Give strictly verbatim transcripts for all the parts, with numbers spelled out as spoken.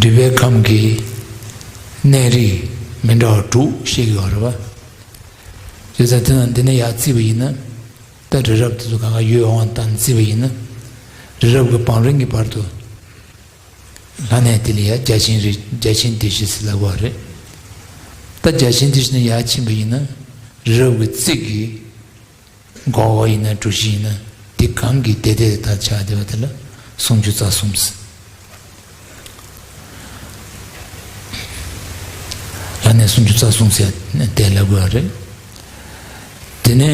འདུས་པའི་ཁམས་ཀྱི་གནས་རིགས་མི་འདྲ་བ་དྲུག་བཤད་ཀྱི་ཡོད་རེད་བ། བྱས་ཙང་དེ་ན་འདི་ནས་ཡར་བརྩིས་པ་ཡིན་ན། ད་རི་རབ་དེ་ཚོ་གང་ག་ཡོད་དབང་བཏང་བརྩིས་པ་ཡིན་ན། རི་རབ་ཀྱི་བང་རིམ་གྱི་བར་དུ་ལྷ་གནས་དེ་ལ་ཡ་བརྒྱ་བྱིན་རི་བརྒྱ་བྱིན་སྡེ་བཞི་ཟེར་ལབ་པ་རེད། ད་བརྒྱ་བྱིན་སྡེ་བཞི་ནས་ཡར་ཕྱིན་པ་ཡིན་ན། རི་རབ་ཀྱི་རྩིབས་ཀྱི་སྒོར་སྒོར་ཡིན་ན་གྲུ་བཞི་ཡིན་ན་དེ་གང་གི་བདེ་བདེ་དག་ཆགས་བསྡད་པ་དེ་ལ་སུམ་ཅུ་རྩ་གསུམ་ཟེར། ལྷ་གནས་སུམ་ཅུ་རྩ་གསུམ་ཟེར་དེ་ལབ་དགོས་པ་རེད། དེ་ནས་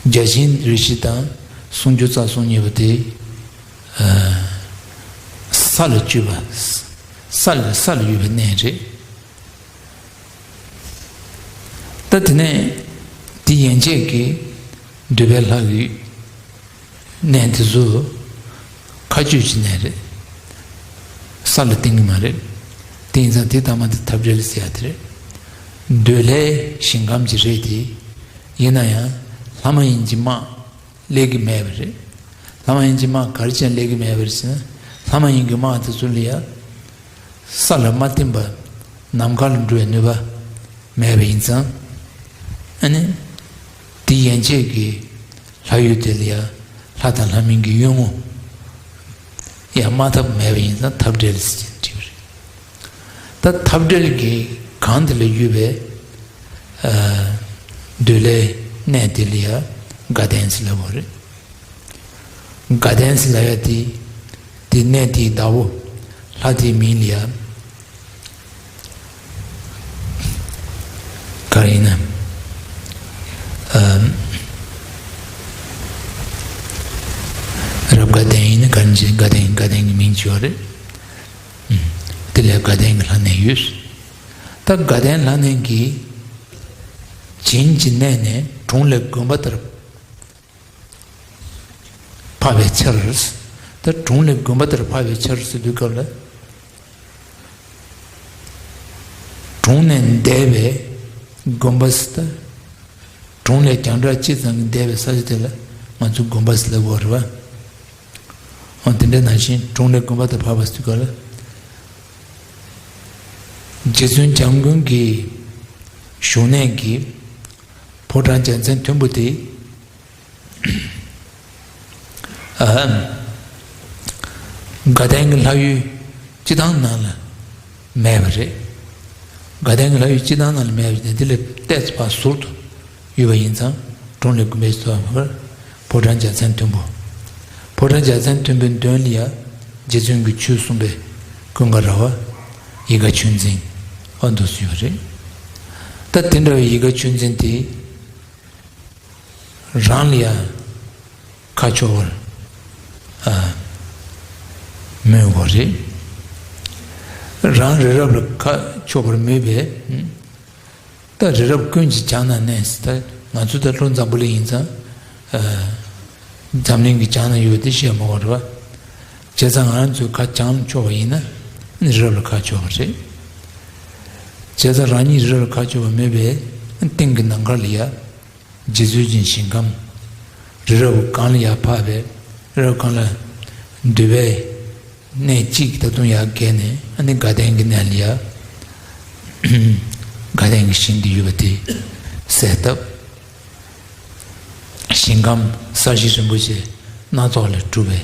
བརྒྱ་བྱིན་རི་བཞི་དང་སུམ་ཅུ་རྩ་གསུམ་གཉིས་པོ་དེ་ས་ལ་བཅུད་པ། ས་ལ་ས་ལ་ཡོད་པའི་གནས་རེད། ད་དེ་ནས་དེ་ཡན་ཆད་ཀྱི་འདུས་པའི་ལྷ་ཡི་གནས་དེ་ཚོ་མཁའ་སྤྱོད་ཀྱི་གནས་རེད། ས་ལ་བརྟེན་གྱི་མ་རེད། དེ་ཡིན་ཙང་དེ་ལྟ་མ་དེ་འཐབ་བྲལ་ཟེར་ཡ་དེ་རེད། འདོད་ལྷའི་ཞིང་ཁམས་ཀྱི་རེད་དེ། ཡིན་ན་ཡང་ལྷ་མ་ཡིན་གྱི་དམག་ལས་ཀྱི་མེད་པ་རེད། ལྷ་མ་ཡིན་གྱི་དམག་ག་རེ་བྱས་ལས་ཀྱི་མེད་པ་རེད་ཟེར་ན། ལྷ་མ་ཡིན་གྱི་དམག་དེ་ཚོ་ལ་ཡ། ས་ལ་མ་བརྟེན་པ་ནམ་མཁའ་ལ་འགྲོ་བའི་ནུས་པ་མེད་པ་ཡིན་ཙང་། ཨ་ནི། དེ་ཡན་ཆད་ཀྱི་ལྷ་ཡུལ་དེ་ལ་ཡ་ལྷ་དང་ལྷ་མིན་གྱི་གཡུལ་ངོ་ཡ་མ་ཐོབ་མེད་པ་ཡིན་ཙང་འཐབ་བྲལ་ཟེར་བྲིས་པ་རེད། ད་འཐབ་བྲལ་གྱི་གང་དེ་ལ་ཡོད་པའི་འདོད་ལྷའི་གནས་དེ་ལ་ཡ་དགའ་ལྡན་ཟེར་ལབ་པ་རེད། དགའ་ལྡན་ཟེར་ལབ་ཡ་དེ། དེ་གནས་དེའི་བདག་པོ་ལྷ་དེའི་མིང་ལ་ཡ། ག་རེ་ཡིན་ན། ཨམ། རབ་དགའ་ལྡན་ཡིན་ན་ག་རེ་བྱེད་དགའ་ལྡན་དགའ་ལྡན་གྱི་མིང་བྱས་པ་རེད། ཨམ། དེ་ལ་དགའ་ལྡན་གྱི་ལྷ་གནས་ཡོད། ད་དགའ་ལྡན་ལྷ་གནས་ཀྱི་བྱིན་གྱི་གནས་ནས་གྲོང་ལས་དགོན་པ་ལྟར་འཕགས་པའི་ཆར། ད་གྲོང་ལས་དགོན་པ་ལྟར་འཕགས་པའི་ཆར་ཟེར་དུས་སྐབས་ལ། གྲོང་ནས་འདས་པའི་དགོན་པ་ཟེར་ད། གྲོང་ལས་རྒྱང་གྲགས་ཅི་ཙམ་གྱི་འདས་པའི་ས་ཆ་དེ་ལ་ང་ཚོ་དགོན་པ་ཟེར་ལབ་དགོས་རེད་བ། འོ་དེ་འདྲ་ནང་བཞིན་གྲོང་ལས་དགོན་པ་ལྟར་འཕགས་པ་ཟེར་དུས་སྐབས་ལ། རྗེ་བཙུན་བྱམས་མགོན་གྱི་བཞུགས་གནས་ཀྱི་ཕོ་བྲང་རྒྱལ་མཚན་མཐོན་པོ་དེ། ཨ། དགའ་ལྡན་གྱི་ལྷ་ཡུལ་སྤྱི་བཏང་ནང་ལ་མེད་པ་རེད། དགའ་ལྡན་གྱི་ལྷ་ཡུལ་སྤྱི་བཏང་ནང་ལ་མེད་པ་དེ་དེ་ལས་ཏོག་ཙམ་ཕར་ཟུར་དུ་ཡོད་པ་ཡིན་ཙང་གྲོང་ལས་དགོན་པའི་ཟུར་པར་ཕོ་བྲང་རྒྱལ་མཚན་མཐོན་པོ། ཕོ་བྲང་རྒྱལ་མཚན་མཐོན་པོའི་མདུན་ལ་ཡ་རྗེ་བཙུན་གྱིས་ཆོས་གསུངས་པའི་ཀུན་དགའ་ར་བ་ཡིད་དགའ་ཆོས་འཛིན་ཨ་འདུག་སེ་ཡོད་རེད། ད་དེ་འདྲ་བའི་ཡིད་དགའ་ཆོས་འཛིན་དེ། རང་ལ་ཡང་ཁ་ཕྱོགས་པར་ཨ་མོས་པ་རེད། རང་རི་རབ་ལ་ཁ་ཕྱོགས་པར་མོས་པས། ད་རི་རབ་ཀུན་གྱི་བྱང་ན་གནས། ད་ང་ཚོ་ད་ལྷོ་འཛམ་བུ་གླིང་ཡིན་ཙང་། ཨ་འཛམ་གླིང་གི་བྱང་ན་ཡོད་དེ་བཤད་མ་དགོས་རེད་བ། བྱས་ཙང་ང་རང་ཚོའི་ཁ་བྱང་ཕྱོགས་པ་ཡིན་ན་རི་རབ་ལ་ཁ་ཕྱོགས་པ་རེད། བྱས་ཙང་རང་ཉིད་རི་རབ་ལ་ཁ་ཕྱོགས་པ་མོས་པས་སྟེང་གི་ནམ་མཁའ་ལ་ཡ། རྗེ་བཙུན་གྱི་ཞིང་ཁམས། རི་རབ་གང་ལ་ཡར་འཕགས་པའི། རི་རབ་གང་ལ་འདུས་པའི་གནས་གཅིག་ད་དུང་ཡར་བརྒལ་ནས་ཨ་ནི་དགའ་ལྡན་གྱི་གནས་ལ་ཡར། དགའ་ལྡན་གྱི་ཞིང་འདི་ཡོད་པ་དེ་གསལ་བཏབ། ཞིང་ཁམས་ས་གཞི་རིན་པོ་ཆེ་སྣ་ཚོགས་ལས་གྲུབ་པའི་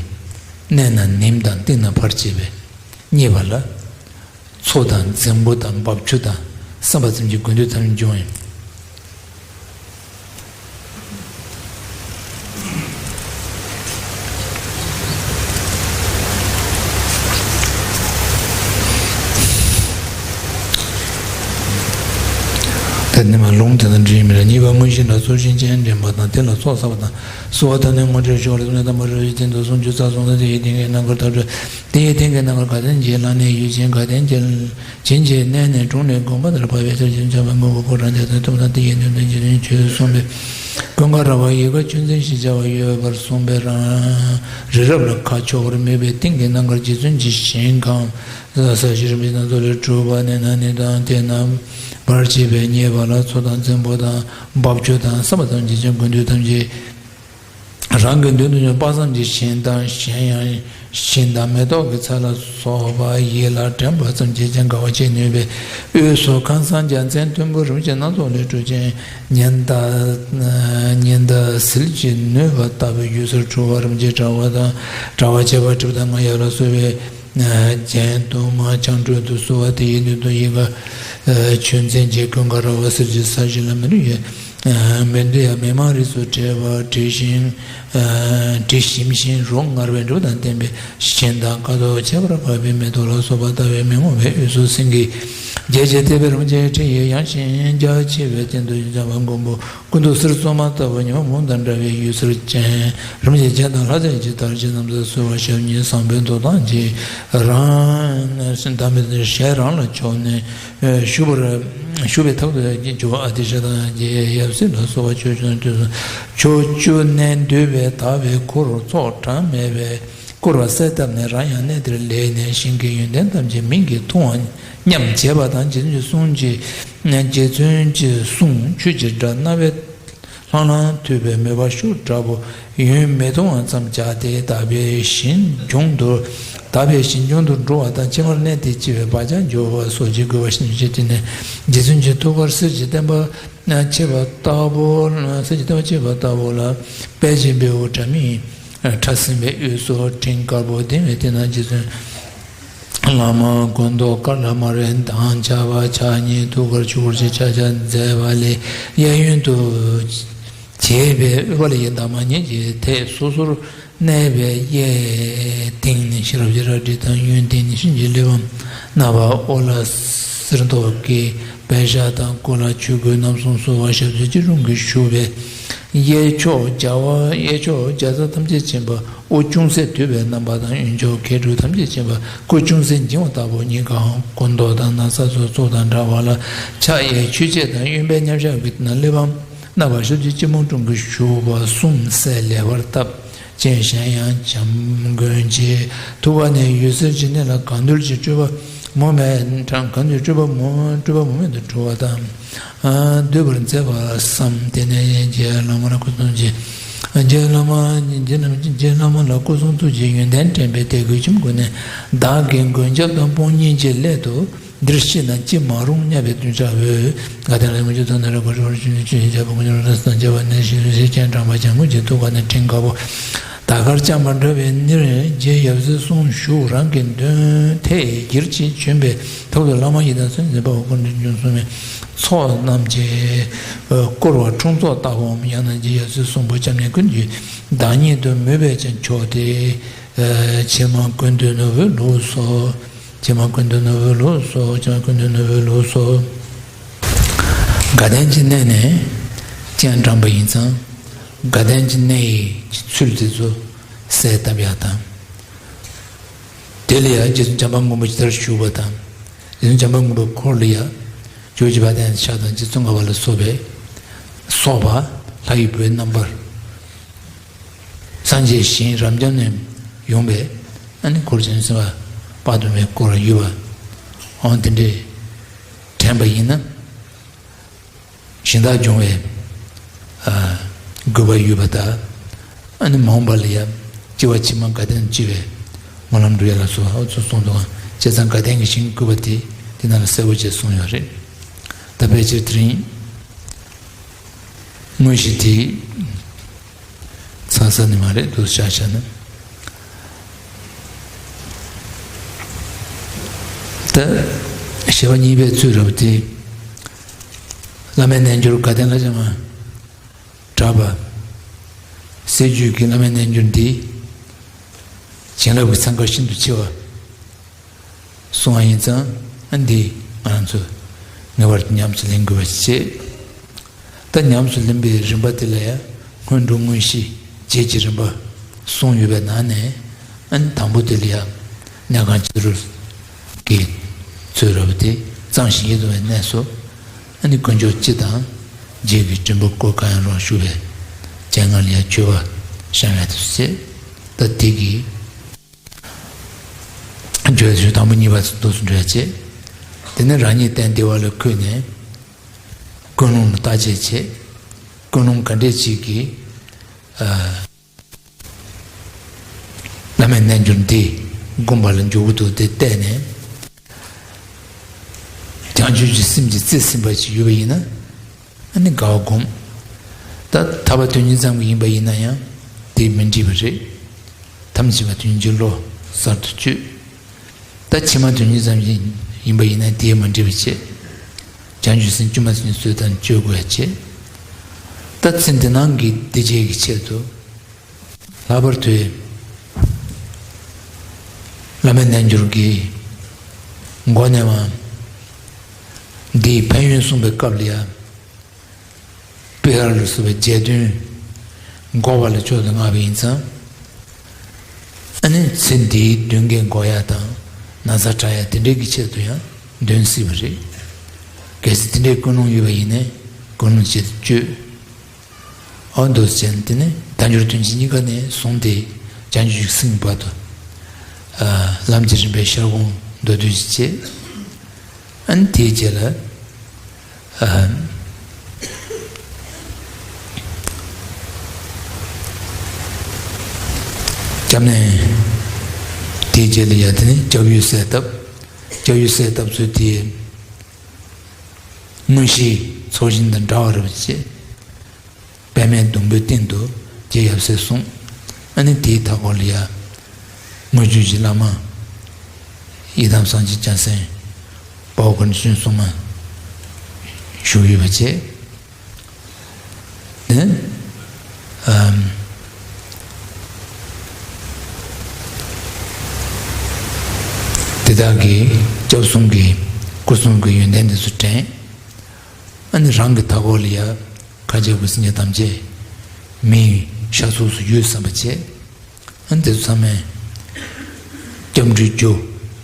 གནས་ན་ནིམ་དང་སྟེང་ན་ཕར་བྱེད་པའི་རྙེད་པ་ལ། མཚོ་དང་རྫིང་བུ་དང་འབབ་ཆུ་དང་བསམ་པ་ཙམ་གྱིས་དགོས་འདོད་ཐམས་ཅད་འབྱུང་ཡང་། ད་ནི་མ་ལུང་དེ་དང་འདྲེས་མི་ར་གཉིས་པ་དངོས་གཞི་ལ་ཚོགས་ཞིང་ཆེན་འདྲེན་པ་དང་དེ་ལ་ཚོགས་བསགས་པ་དང་གསོལ་བ་དང་ནི་དངོས་འབྲེལ་ཤོག་ལ་གསུང་ནས་དམ་པ་རིན་པོ་ཆེ་སྟེང་དུ་སུམ་ཅུ་རྩ་གསུམ་ལ་དེ་ཡི་སྟེང་གི་རྣམ་དཀར་འཐབ་གྲོལ། དེའི་སྟེང་གི་རྣམ་དཀར་དགའ་ལྡན་གྱི་ལྷ་གནས་ཡུལ་ཅན་དགའ་ལྡན་གྱི་བྱིན་གྱིས་གནས་ནས་དྲུང་ནས་དགོངས་པ་ལྟར་འཕགས་པའི་ཆར་ཆེན་བྱམས་པ་མགོན་པོ་ཕོ་བྲང་རྒྱལ་མཚན་ཐུབ་དང་དེ་ཡི་མདུན་དུ་རྗེ་བཙུན་ཆོས་གསུངས་པའི་ཀུན་དགའ་ར་བ་ཡིད་དགའ་ཆོས་འཛིན་ཞེས་བྱ་བ་ཡོད་པར་གསུངས་པས་རང་རི་རབ་ལ་ཁ་ཕྱོགས་པར་མོས་པའི་སྟེང་གི་རྣམ་དཀར་རྗེ་བཙུན་གྱི་ཞིང་ཁམས་ས་གཞི་རིན་པོ་ཆེ་སྣ་ཚོགས་ལས་གྲུབ་པ་གནས་ན་ནི་དང་དེ་ན་བར་བྱེད་པའི་རྙེད་པ་ལ་མཚོ་དང་རྫིང་བུ་དང་འབབ་ཆུ་དང་བསམ་པ་ཙམ་གྱིས་ཀྱང་དགོས་འདོད་ཐམས་ཅད། རང་གི་མདུན་དུ་བྱོན་དཔག་བསམ་གྱི་ཞིང་དང་གཞན་ཡང་ཞིང་དང་མེ་ཏོག་གི་ཚལ་ལ་སོགས་པ་ཡིད་ལ་དྲན་པ་ཙམ་གྱིས་ཀྱང་དགའ་བ་སྐྱེ་ནུས་པའི་དབུས་སུ་ཁམས་སངས་རྒྱས་མཚན་མཐོན་པོ་རིན་ཆེན་སྣ་ཚོགས་ལས་གྲུབ་ཅིང་ཉི་ཟླ་ཉི་ཟླ་ཟིལ་གྱིས་གནོན་པ་ལྟ་བུའི་དབུས་སུ་གྲུ་བ་རིན་ཆེན་དྲ་བ་དང་དྲ་བ་བཅས་པ་དྲིལབུ་དང་རྔ་ཡབ་ལ་སོགས་པའི་རྒྱན་དུ་མ་བྱང་ཁྲོད་དུ་གསོལ་བ་དེ་ཡི་མདུན་དུ་ཡིད་ཀྱི་ཆོས་མཚན་གྱིས་ཀུན་དགའ་ར་བ་གསེར་གྱི་ས་གཞི་ལ་མི་འདྲ་ཡོད། མི་འདི་ཡང་མི་མང་རིས་སུ་བྲིས་པ་བྲིས་ཤིང་། བྲིས་ཞིམ་ཞིང་རོ་མངར་བའི་འབྲས་བུ་དང་ལྡན་པའི་ཞིང་དང་ཁ་དོག་ཁྱད་པར་འཕགས་པའི་མེ་ཏོག་ལ་སོགས་པ་ལྟ་བུའི་མི་མངོན་པའི་དབུས་སུ་སེང་གེ་རྒྱལ་གྱི་ཐེག་པའི་རིན་ཆེན་ཁྲི་ཡིས་ཡངས་ཤིང་རྒྱ་ཆེ་བའི་སྟེང་དུ་བྱམས་པ་མགོན་པོ་ཀུན་ཏུ་གསེར་བཙོ་མ་ལྟ་བུ་ཉི་མ་མོ་དང་འདྲ་བའི་འོད་ཟེར་ཅན་རིན་ཆེན་རྒྱན་དང་ལྷ་རྫས་ཀྱི་དར་ཅན་རྣམས་ལ་གསོལ་བ་ཞབས་གཉིས་བཟང་པོའི་འདོད་དང་བཅས་རང་བདག་མེད་ཞལ་རང་ལ་ཕྱོགས་ནས། ཞུ་བར་ཞུ་བའི་ཐབས་དུ་འགྱུར་བ་ཨ་ཏི་ཤ་དང་རྒྱལ་ཡབ་སྲས་ལ་སོགས་པ་ཆོས་ཀྱང་དུས་སུ་ཕྱོགས་བཅུ་ནས་འདུས་པའི་དག་པའི་འཁོར་ཚོགས་གྲངས་མེད་པས་བསྐོར་བ་གསལ་བཏབ་ནས་རང་ཡང་གནས་དེར་ལེགས་ནས་ཞིང་གི་ཡོན་ཏན་ཐམས་ཅད་མིག་གིས་མཐོང་བ་སྙམ་བྱེད་པ་དང་རྗེ་བཙུན་གྱི་གསུང་གི་རྗེ་བཙུན་གྱི་གསུང་ཆོས་ཀྱི་སྒྲ་རྣ་བས། ལྷང་ལྷང་ཐོས་པའི་མོས་པ་ཤུགས་དྲག་པོ་ཡུན་མི་ཐུང་བ་ཙམ་བྱས་ཏེ་དག་པའི་ཞིང་ལྗོངས་དུ་དག་པའི་ཞིང་ལྗོངས་དུ་འགྲོ་བ་དང་ཕྱི་མར་གནས་དེ་ཕྱི་བའི་བག་ཆགས་འཇོག་པ་སོགས་ཀྱི་དགོས་པ་བཞིན་བྱས་ཏེ་ནས་རྗེ་བཙུན་གྱི་ཐུགས་ཀར་གསེར་གྱི་བརྟན་པ་ཕྱེ་བ་ལྟ་བུ་གསེར་གྱི་བརྟན་པ་ཕྱེ་བ་ལྟ་བུ་ལ་དཔལ་གྱི་བེའུ་སྒྲ་མི་ཕྲ་སྲིན་པའི་དབུས་སུ་སྤྲིན་དཀར་པོ་ལྡིང་བའི་སྟེང་ན་རྗེ་བཙུན། བླ་མ་སྐུ་མདོག་དཀར་ལ་དམར་བའི་མདངས་ཆགས་པ་ཕྱག་གཉིས་ཐུགས་ཀར་ཆུ་བུར་གྱི་ཆ་བྱད་མཛེས་པ་ལས་གཡས་གཡོན་དུ་བྱས་པའི་དབུས་ལ་ཡི་དམ་ཉིད་ཀྱི་ཐད་སོ་སོར་གནས་པའི་གཡས་སྟེང་ནས་ཤེས་རབ་ཀྱི་རལ་གྲི་དང་གཡོན་སྟེང་ནས་བྱིན་གྱིས་བརླབས་པའི་རྣམ་པ་འོག་ལ་གསེར་མདོག་གི་པད་ཞྭ་དང་སྐུ་ལ་ཆོས་གོས་རྣམ་གསུམ་གསོལ་བ་ཞབས་ཀྱི་སྤྱི་དྲུང་གིས་བཞུགས་པའི། གཡས་ཕྱོགས་རྒྱ་བ་གཡས་ཕྱོགས་རྒྱ་བཟའ་ཐམས་ཅད་མཁྱེན་པ་དབུ་ཅུང་ཟད་བསྡུས་པའི་རྣམ་པ་དང་གཡོན་ཕྱོགས་མཁས་གྲུབ་ཐམས་ཅད་མཁྱེན་པ་སྐུ་ཅུང་ཟད་འགྱིང་བ་ལྟ་བུ་གཉིས་ཀའང་སྐུ་མདོག་དང་ན་བཟའ་སོགས་ཚོགས་དང་འདྲ་བ་ལ་ཕྱག་གཡས་ཆོས་འཆད་དང་གཡོན་པས་མཉམ་བཞག་གི་ནང་སླེབས་པའམ་རྣམ་པ་ཞབས་ཀྱི་སྤྱི་དྲུང་གིས་བཞུགས་པ་གསུམ་གསལ་ལེགས་པར་བཏབ་ཅིང་གཞན་ཡང་བྱམས་མགོན་གྱི་ཐུགས་ཀ་ནས་འོད་ཟེར་གྱི་གནས་ལ་གང་འདུལ་གྱི་སྤྲུལ་པ་མུ་མེད་གང་འདུལ་སྤྲུལ་པ་མུ་སྤྲུལ་པ་མུ་མེད་དུ་འགྲོ་བ་དང་། འདུས་པར་མཛད་པ་བསམ། དེ་ནས་རྗེ་བླ་མ་ལ་སྐུ་གསུང་ཐུགས་རྗེ། རྗེ་བླ་མ་རྗེ་བླ་མ་རྗེ་བླ་མ་ལ་སྐུ་གསུང་ཐུགས་ཀྱི་ཡོན་ཏན་དྲན་པས་དད་གུས་ཆེན་པོའི་སྒོ་ནས་བདག་གི་མགོན་སྐྱབས་དང་དཔུང་གཉེན་གྱི་སླད་དུ་འདིར་གཤེགས་ན་ཅི་མ་རུང་སྙམ་པའི་འདུན་ཆགས་འོས། དགའ་ལྡན་ལ་མངོན་སྤྱོད་དང་ནི་རབ་དགའ་རབ་དགའ་རབ་ཆུང་ཆུང་ཆོས་ཀྱི་རྒྱལ་པོ་མགོན་ཆུང་རབ་དང་རྒྱལ་བ་ནས་ཞེས་རྗེ་སྤྱན་དྲངས་པ་ལྗང་གུ་གྱི་ཐུགས་ཀ་ནས་སྤྲིན་དཀར་པོ། དར་དཀར་འཕྱང་བ་འདྲ་བའི་ནི་རྗེ་ཡབ་སྲས་གསུང་བཞུགས་རང་གི་མདུན་ཐད་གྱེར་ཅིང་བྱོན་པའི་ཐོག་ཏུ་བླ་མ་ཡི་དམ་སེམས་ཅན་དཔའ་བོ་ཀུན་འདུས་འབྱུང་གསུམ་མའི་ཚོགས་རྣམས་ཀྱིས་བསྐོར་བ་འཁྲུངས་ཚོགས་ལྟ་བུའམ་ཡང་ན་རྗེ་ཡབ་སྲས་གསུང་པོ་སྐྱབས་གནས་ཀུན་གྱི་བདག་ཉིད་དུ་མོས་པས་ཀྱང་ཆོག་སྟེ། ཕྱི་མ་ཀུན་འདུས་ནོར་བུའི་ལུགས་སོ། ཕྱི་མ་ཀུན་འདུས་ནོར་བུའི་ལུགས་སོ། ཕྱི་མ་ཀུན་འདུས་ནོར་བུའི་ལུགས་སོ། དགའ་ལྡན་གྱི་གནས་ནས་སྤྱན་དྲངས་པ་ཡིན་ཙང་། དགའ་ལྡན་གྱི་གནས་ཡི་ཚུལ་དེ་ཚོ་གསལ་བཏབ་ཡག་དང་། དེ་ལ་ཡང་རྗེ་བཙུན་བྱམས་པ་མགོན་པོ་ཇི་ལྟར་བཞུགས་པ་དང་། རྗེ་བཙུན་བྱམས་པ་མགོན་པོའི་འཁོར་ལ་ཡང་ཇོ་བོ་རྗེ་དཔལ་ལྡན་ཕྱག་དང་རྗེ་བཙུན་ལྔ་པ་ལ་སོགས་པའི་སོགས་པ་ལྷ་ཡི་བུའི་རྣམ་པར་སངས་རྒྱས་ཞིང་རབ་འབྱམས་ནས་ཡོང་བའི་ཨ་ནི་འཁོར་བཅས་སེམས་དཔའ་དཔའ་གདུང་བའི་སྐོར་ཡོད་པ། འོ་དེ་འདྲའི་དྲན་པ་ཡིན་ན། གཞན་དག་སྦྱོང་བའི་དགོས་པ་ཡོད་པ་དང་། ཨ་ནི་མ་འོངས་པ་ལ་ཡང་སྐྱེ་བ་ཕྱི་མ་དགའ་ལྡན་སྐྱེ་བའི་སྨོན་ལམ་འགྲུབ་ཡ་ལ་སོགས་པ་ཚོ་གསུངས་འདུག་བྱས་ཙང་དགའ་ལྡན་གྱི་ཞིང་དགོས་པ་དེ་དེ་ནང་ལ་གསལ་པོ་བྱས་གསུངས་ཡོད་རེད། ད་ཕལ་ཆེར་དེ་རིང་དངོས་གཞི་དེ་ཚང་ས་ནི་མ་རེད་འདུག་ཆ་བཞག་ན། ད་བཤད་པ་གཉིས་པའི་ཚུལ་རབ་དེ། བླ་མའི་རྣལ་འབྱོར་དགའ་ལྡན་ལྷ་བྱང་མ་གྲགས་པ། སྲས་བརྒྱུད་ཀྱི་བླ་མའི་རྣལ་འབྱོར་འདི་བྱིན་རླབས་ཀྱི་ཚན་ཁ་ཤིན་ཏུ་ཆེ་བ་གསུང་བ་ཡིན་ཙང་། ཨ་འདི་ང་རང་ཚོ་ངེས་པར་དུ་ཉམས་སུ་ལེན་དགོས་པ་ཞིག་བྱེད། ད་ཉམས་སུ་ལེན་པའི་རིམ་པ་དེ་ལ་ཡང་སྔོན་འགྲོ་དངོས་གཞི་རྗེས་ཀྱི་རིམ་པ་གསུངས་ཡོད་པའི་ནང་ནས། ཨ་ནི་དང་པོ་དེ་ལ་ཡང་གནས་ཁང་བྱེ་རུ་གི་ཚུལ་རབ་དེ་གཙང་ཞིང་ཡིད་དུ་འོང་བའི་གནས་སོ། ཨ་ནི་དཀོན་མཆོག་སྤྱི་དང་རྗེ་གི་སྤྲིན་ཕུང་སྐོར་གང་ཡང་རུང་བཞུགས་པའི་སྤྱན་སྔར་ལ་ཡང་མཆོད་པ་བཤམས་ཡ་དེ་ཚོ་བྱེད། ད་དེ་གི་བརྗོད་ཚུལ་དང་པོ་གཉིས་པ་ཚོ་འདུག་སེ་འགྲོ་ཡ་བྱེད། དེ་ནས་རང་ཉིད་གཏན་བདེ་བ་ལ་འཁོད་ནས་ཀུན་སློང་ལ་བརྟག་དཔྱད་བྱེད། ཀུན་སློང་ག་འདྲས་ཅིག་གིས་ཨ་ བླ་མའི་རྣལ་འབྱོར་འདི་བསྒོམ་པ་ལ་འཇུག་གི་འདུག་དེ་བལྟས་ནས། བྱང་ཆུབ་ཀྱི་སེམས་ཀྱིས་རྩིས་ཟིན་པ་ཞིག་ཡོད་པ་ཡིན་ན། ཨ་ནི་དགའ་བ་བསྒོམ། ད་ཐར་པ་དོན་གཉེར་ཙམ་གྱི་ཡིན་པ་ཡིན་ན་ཡང་དེ་མི་འགྲིག་པ་རེད། ཐམས་ཅད་པ་དོན་གཉེར་གྱི་བློ་གསར་དུ་བཅོས། ད་ཕྱི་མ་དོན་གཉེར་ཙམ་ཞིག་ཡིན་པ་ཡིན་ན་དེས་མ་འགྲིག་པ་བྱེད། བྱང་ཆུབ་སེམས་དཀྱུས་མ་ཟིན་ཚོད་དང་བཅོས་དགོས་ཡ་བྱེད། ད་ཚེ་འདི་སྣང་གི་བདེ་སྐྱིད་ཀྱི་ཆེད་དུ། ལྷག་པར་དུ་བླ་མའི་རྣལ་འབྱོར་གྱི་མགོ་ནས་མ་འདིའི་ཕན་ཡོན་གསུངས་པའི་སྐབས་ལ་ཡང་པི་ཧར་ལ་སོགས་པའི་རྒྱས་འདོན་འགོག་པ་ལ་མཆོག་ཏུ་བསྔགས་པ་ཡིན་ཙང་། ཨ་ནི་ཚེ་འདིའི་གདོན་བགེགས་འགོག་ཡ་དང་ན་ཚ་དྲག་ཡ་དེ་འདྲའི་གི་ཆེད་དུ་ཡང་འདོན་སྲིད་པ་རེད། གལ་སྲིད་དེ་འདྲའི་ཀུན་སློང་ཡོད་པ་ཡིན་ན་ཀུན་སློང་བྱེད་དུ་བཅོས། འོ་འདུག་སེ་བྱས་ནས་དེ་ནས་དལ་འབྱོར་དོན་ཆེན་གཉིས་ཀ་ནས་བཟུང་སྟེ་བྱང་ཆུབ་ཀྱི་སེམས་བར་དུ། ཨ། ལམ་གྱི་རིམ་པའི་ཤར་གོང་མདོར་བསྡུས་ཤིག་བྱས། ཨ་ནི་དེའི་རྗེས་ལ། ཨ། སྐྱབས་གནས། དེའི་རྗེས་ལ་ཡ་དེ་ནི་སྐྱབས་ཡུལ་གསལ་བཏབ། སྐྱབས་ཡུལ་གསལ་བཏབ་ཚུལ་དེ། དངོས་གཞིའི་ཚོགས་ཞིང་དང་འདྲ་བ་རེད་པ་ཅེས། པདྨའི་སྡོང་པོའི་སྟེང་དུ་རྒྱལ་ཡབ་སྲས་གསུངས། ཨ་ནི་དེའི་མཐའ་སྐོར་ལ་ཡ། དངོས་བརྒྱུད་ཀྱི་བླ་མ། ཡི་དམ་སངས་རྒྱས་བྱང་སེམས། དཔའ་བོ་གར་ནི་ཆོས་སྲུང་མ། བཞུགས་ཡོད་པ་བཅས། ནི། ཨམ། དེ་དག་གིས་སྐྱབས་གསུམ་གྱི་སྐུ་གསུམ་གྱི་ཡོན་ཏན་དེ་ཚོ་དྲན། ཨ་ནི་རང་གི་མཐའ་འཁོར་ལ་ཡ་མཁའ་ཁྱབ་ཀྱི་སེམས་ཅན་ཐམས་ཅད་མིའི་ཤ་ཚུགས་སུ་ཡོད་བསམ་པ་བྱས། ཨ་ནི་དེ་ཚོ་ཚང་མས་སྐྱབས་འགྲོའི་རྒྱུ་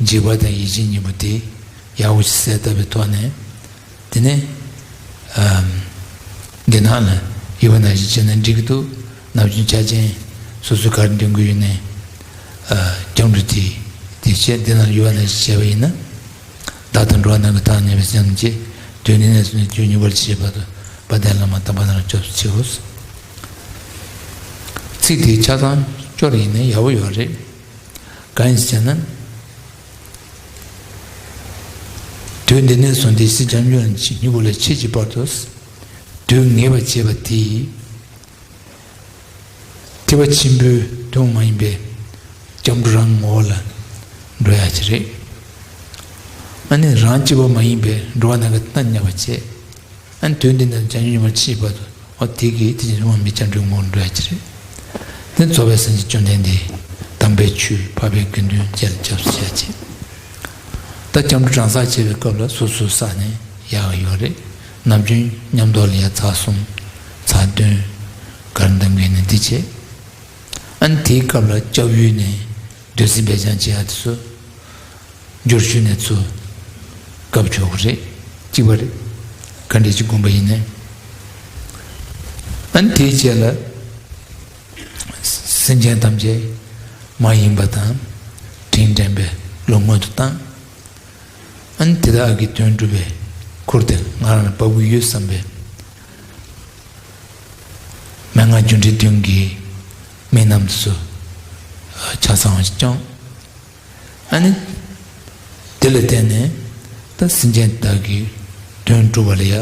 འཇིགས་པ་དང་ཡིད་ཆེས་གཉིས་པོ་དེ་ཡག་པོ་ཞིག་གསལ་བཏབ་པའི་ཐོག་ནས། དེ་ནས། ཨམ། འདི་ནང་ལ་ཡོད་པ་ནང་བཞིན་བྱས་ན་འགྲིག་གི་འདུག་ནམ་རྒྱུན་ཆ་ཅན་སོ་སོས་ག་རེ་འདོན་གྱི་ཡོད་ནའི། ཨ། སྐྱབས་འགྲོ་དེ་དེ་བྱས་འདི་ནང་ལ་ཡོད་པ་ནང་བཞིན་བྱས་པ་ཡིན་ན། བདག་དང་འགྲོ་བ་རྣམས་ཀྱི་མཐར་གནས་པའི་སེམས་བསྐྱེད། དོན་འདི་ནས་བཟུང་ནས་རྒྱུ་གཉིས་པར་བྱེད་པ་དང་། དཔལ་ལྡན་བླ་མ་དམ་པ་རྣམས་ལ་སྐྱབས་སུ་མཆིའོ། ཚིག་དེ་ཆ་ཚང་སྐྱོར་ཡིན་ན་ཡག་པོ་ཡོད་རེད། གང་ཡིན་ཟེར་ན། དུས་འདི་ནས་བཟུང་སྟེ་སྲིད་སྐྱབས་འགྲོ་གཉིས་པོ་ལ་མཆིས་ཀྱི་བར་དུ། དུས་ངེས་པར་བྱེད་པ་དེ། ཐེག་པ་ཆེན་པོའི་དོན་མ་ཡིན་པའི་སྐྱབས་འགྲོ་རང་ངོ་བོ་ལ་འགྲོ་ཡ་ཅིག་རེད། ཨ་ནི་རང་གཅིག་པོ་མ་ཡིན་པའི་འགྲོ་བ་རྣམས་ཀྱི་མཐར་གནས་པ་བྱས། ཨ་ནི་དོན་འདི་ནི་བྱང་ཆུབ་སེམས་དཔའ་ཆེས་པ་དང་། འོ་དེ་གིས་དེ་བཞིན་དབང་མི་སྐྱབས་འགྲོའི་ངོ་བོར་འགྲོ་ཡ་ཅིག་རེད། དེ་རྫོགས་པའི་སངས་རྒྱས་བཅོམ་ལྡན་འདས་དམ་པའི་ཆོས་འཕགས་པའི་དགེ་འདུན་བཅས་ལ་སྐྱབས་སུ་མཆིའོ། ད་སྐྱབས་འགྲོ་གྲངས་བསགས་བྱེད་པའི་སྐབས་ལ་སོ་སོའི་ས་ནས་ཡག་ཡོད་རེད། ནམ་རྒྱུན་མཉམ་དུ་ལ་ཡ་ཚར་གསུམ་ཚར་བདུན་ག་རེ་འདོན་གྱི་ཡིན་ན་འདི་བྱེད། ཨ་ནི་དེའི་སྐབས་ལ་སྐྱབས་ཡུལ་ནས་འདོད་སེམས་སྦས་སྦྱང་བྱེད་ཡ་དེ་ཚོ། སྦྱོར་ཞུས་ནས་ཚུར་སྐབས་ཆོག་གི་རེད། གཅིག་པ་རེད། ག་འདྲ་ཅིག་བསྒོམ་པ་ཡིན་ནའི། ཨ་ནི་དེའི་རྗེས་ལ་སེམས་ཅན་ཐམས་ཅད་མ་ཡིན་པ་དང་དྲིན་དྲན་པའི་བློ་སྔོན་དུ་བཏང་། ཨ་ནི་དེ་དག་གི་དོན་སྒྲུབ་པའི་ཁུར་དེ་ང་རང་ལ་བབས་ཀྱི་ཡོད་བསམ་པའི་མན་ངག་སྒྱུ་འཕྲུལ་བདུན་གྱི་དམིགས་རྣམ་དེ་ཚོ་ཆ་ཚང་བ་ཞིག་བསྐྱངས། ཨ་ནི། དེ་ལ་བརྟེན་ནས་ད་སེམས་ཅན་དག་གི་དོན་སྒྲུབ་པ་ལ་ཡ་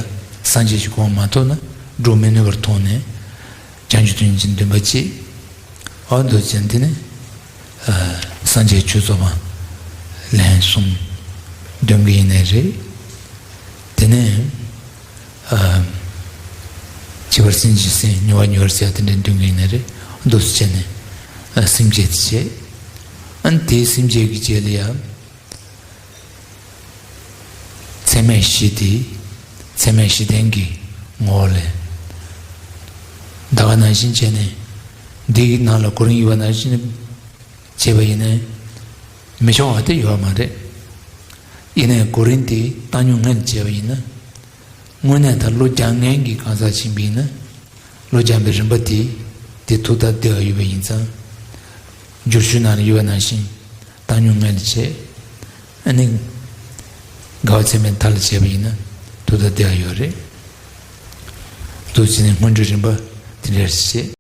སངས་རྒྱས་ཀྱི་གོ་འཕང་མ་ཐོབ་ན་འགྲོ་མི་ནུས་པར་མཐོང་ནས་བྱང་ཆུབ་ཏུ་ཉིན་གཅིག་འདུན་པ་བསྐྱེད། འོ་འདུག་ཅན་དེ་ནི་ཨ་སངས་རྒྱས་ཆོས་ཚོགས་པ་ལན་གསུམ་འདོན་གྱི་ཡིན་ནའི་རེད། དེ་ནས། ཨ། བྱིས་པར་སེམས་ཀྱིས་ཟིན། མྱུར་བ་མྱུར་བར་བྱེད་དེ་འདྲའི་འདོན་གྱི་ཡིན་ནའི་རེད། འདུག་སེ་བྱས་ནས་ཨ་སེམས་བསྐྱེད་དེ་བྱས། ཨ་ནི་དེའི་སེམས་བསྐྱེད་ཀྱི་རྗེས་ལ་ཡང་ཚད་མེད་བཞི་དེ་ཚད་མེད་བཞི་ལྡན་གྱི་ངོ་བོ་ལས་ད་ག་ནང་བཞིན་བྱས་ནས་འདིའི་ནང་ལ་གོ་རིམ་ཡོད་པ་ནང་བཞིན་བྱས་པ་ཡིན་ན་མི་ཆོག་པ་དེ་ཡོད་མ་རེད། ཡིན་ནའི་གོ་རིམ་དེ་བཏང་སྙོམས་ངང་བྱས་པ་ཡིན་ན། དངོས་གནས་ད་བློ་རྒྱག་མཁན་གྱི་གང་ཟག་ཡིན་པ་ཡིན་ན། བློ་རྒྱག་པའི་རིམ་པ་དེ་དེ་ཐུགས་ཐག་བདེ་བ་ཡོད་པ་ཡིན་ཙང་། སྦྱོར་ཆོས་ནང་ལ་ཡོད་པ་ནང་བཞིན་བཏང་སྙོམས་ངང་ལ་བྱས། ཨ་ནི་དགའ་བ་ཚད་མེད་མཐའ་ལ་བྱས་པ་ཡིན་ན་ཐུགས་ཐག་བདེ་བ་ཡོད་རེད། འདུག་སེ་བྱས་ནས་སྔོན་འགྲོའི་རིམ་པ་དེ་འདྲ་བྱས།